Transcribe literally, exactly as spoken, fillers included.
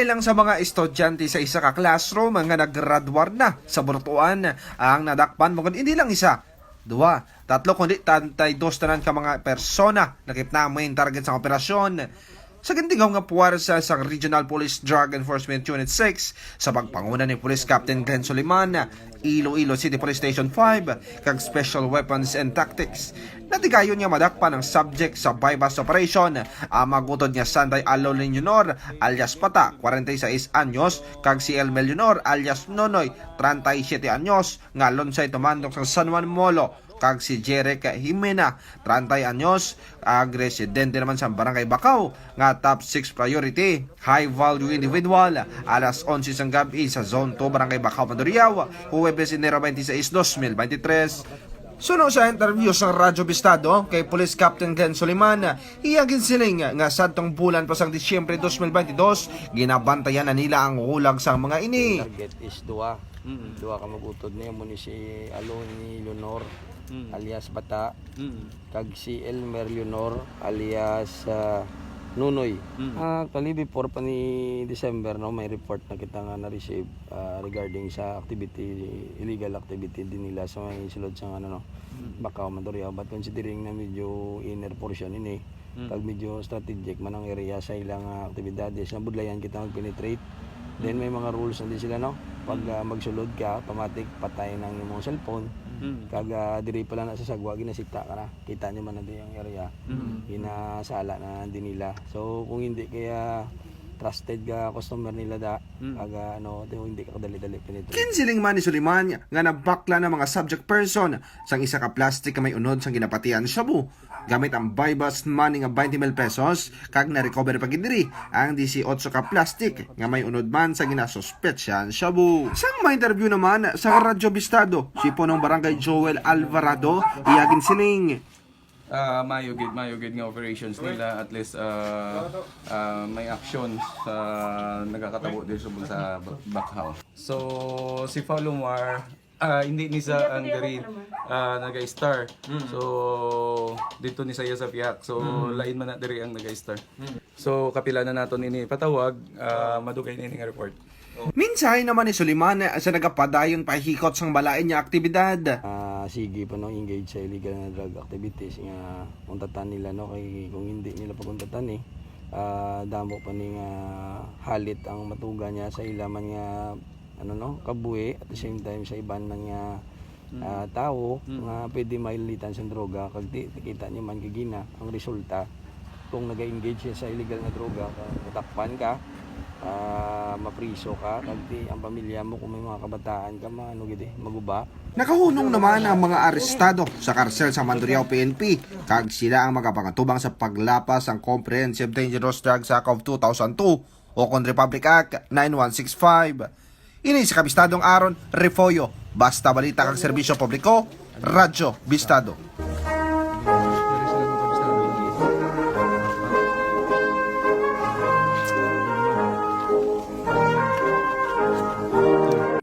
Ilang sa mga estudyante sa isa ka classroom nga naggraduar na sa Burutuan ang nadakpan, bangod hindi lang isa, duha, tatlo, kundi treinta y dos tanan ka mga persona nakit na ang main target sa operasyon. Sa gintingaw nga puwersa sa Regional Police Drug Enforcement Unit six, sa pagpanguna ni Police Captain Glenn Soliman, Iloilo City Police Station five, kag Special Weapons and Tactics, natigayon nga madakpan ang subject sa buy-bust operation, ang magutod nga Sanday Alolin Junior alias Pata, kwarenta y seis anyos, kag si Elmer Junior alias Nonoy, treinta y siete anyos, nga lunsay tumandok sa San Juan Molo, kag si Jeric Jimena, treinta anyos, ag residente naman sa Barangay Bacau, nga top six priority, high value individual. Alas onse sang gab-i sa Zone two, Barangay Bacau, Mandurriao, Huwebes, Enero twenty-six, dos mil beintitrés. Suno sa interview sa Radyo Bistado kay Police Captain Glenn Soliman, iya ginsiling nga sadtong bulan pa sang Disyembre dos mil beintidos, ginabantayan na nila ang hulag sang mga ini. Target is duha. Mm. Duha ka mag-utod niya, mo ni si Aloni Leonor, Mm. alias Bata, Mm. kag si Elmer Leonor, alias, ah, Nunoy. Mm. Ah, actually, before pa ni December, no, may report na kita nga na-receive, ah, regarding sa activity, illegal activity din nila sa may sulod sa, ano, no, Mm. Bacau, Mandurriao. But considering na medyo inner portion ini, Mm. kag medyo strategic man ang area sa ilang, ah, aktibidades, nabudlayan kita mag-penetrate. Then Mm. may mga rules na din sila, no? Pag, Mm. ah, magsulod ka, automatic patay na ang imong cellphone. Mm. Kag, ah, diri pa lang na sa sagwa, ginasita ka na. Kita nyo man na di ang area. Mm. Ginasala na din nila. So, kung hindi kaya trusted ka customer nila da, Mm. kag, ah, ano, di, hindi ka kadali-dali penetrate. Ginsiling man ni Soliman nga nabakla na mga subject person sang isa ka plastic nga may unod sang ginapatian shabu gamit ang buy-bust money nga twenty mil pesos, kag na-recover pa gid diri ang dieciocho ka plastic nga may unod man sa ginasuspetsahan shabu. Sang ma-interview naman sa Radyo Bistado, si Punong Barangay Joel Alvarado, iya ginsiling. Ah, mayo gid, mayo gid nga operations nila, at least, ah, ah, may actions sa nagakatabo diri subong sa Ba-, Bacau. So, si Falumar, ah, hindi ni sa ang diri, ah, nag-star. Mm. So, dito ni sa iya sa pihak. So, Mm. lain man na diri ang nag-star. Mm. So, kapila na naton ini patawag, ah, madugay na ini nga report. Mensahe naman ni Soliman sa nagapadayon pahikot sang balain nga aktibidad. Ah, sige pa no engage sa illegal nga drug activities nga untatan nila, no, kay kung hindi nila pag-untatan, eh, ah, damo pa ni nga halit ang matuga niya sa ila man nga, ano, no, kabuhi, at the same time sa iban man nga Mm. ah, tawo Mm. nga pwede mailitan sa droga, kag ti-, kita niyo man kagina ang resulta. Kung nag-engage siya sa illegal nga droga, kung matakpan ka, ah, mapriso ka, kag ti ang pamilya mo, kung may mga kabataan ka, ma-, ano gid eh, maguba. Nakahunong naman ang mga arestado sa karsel sa Mandurriao P N P, kag sila ang magapangatubang sa paglapas sang Comprehensive Dangerous Drugs Act of two thousand two o kon Republic Act nine one six five. Ini si Kabistadong Aaron Refollo. Basta balita kag serbisyo publiko, Radyo Bistado.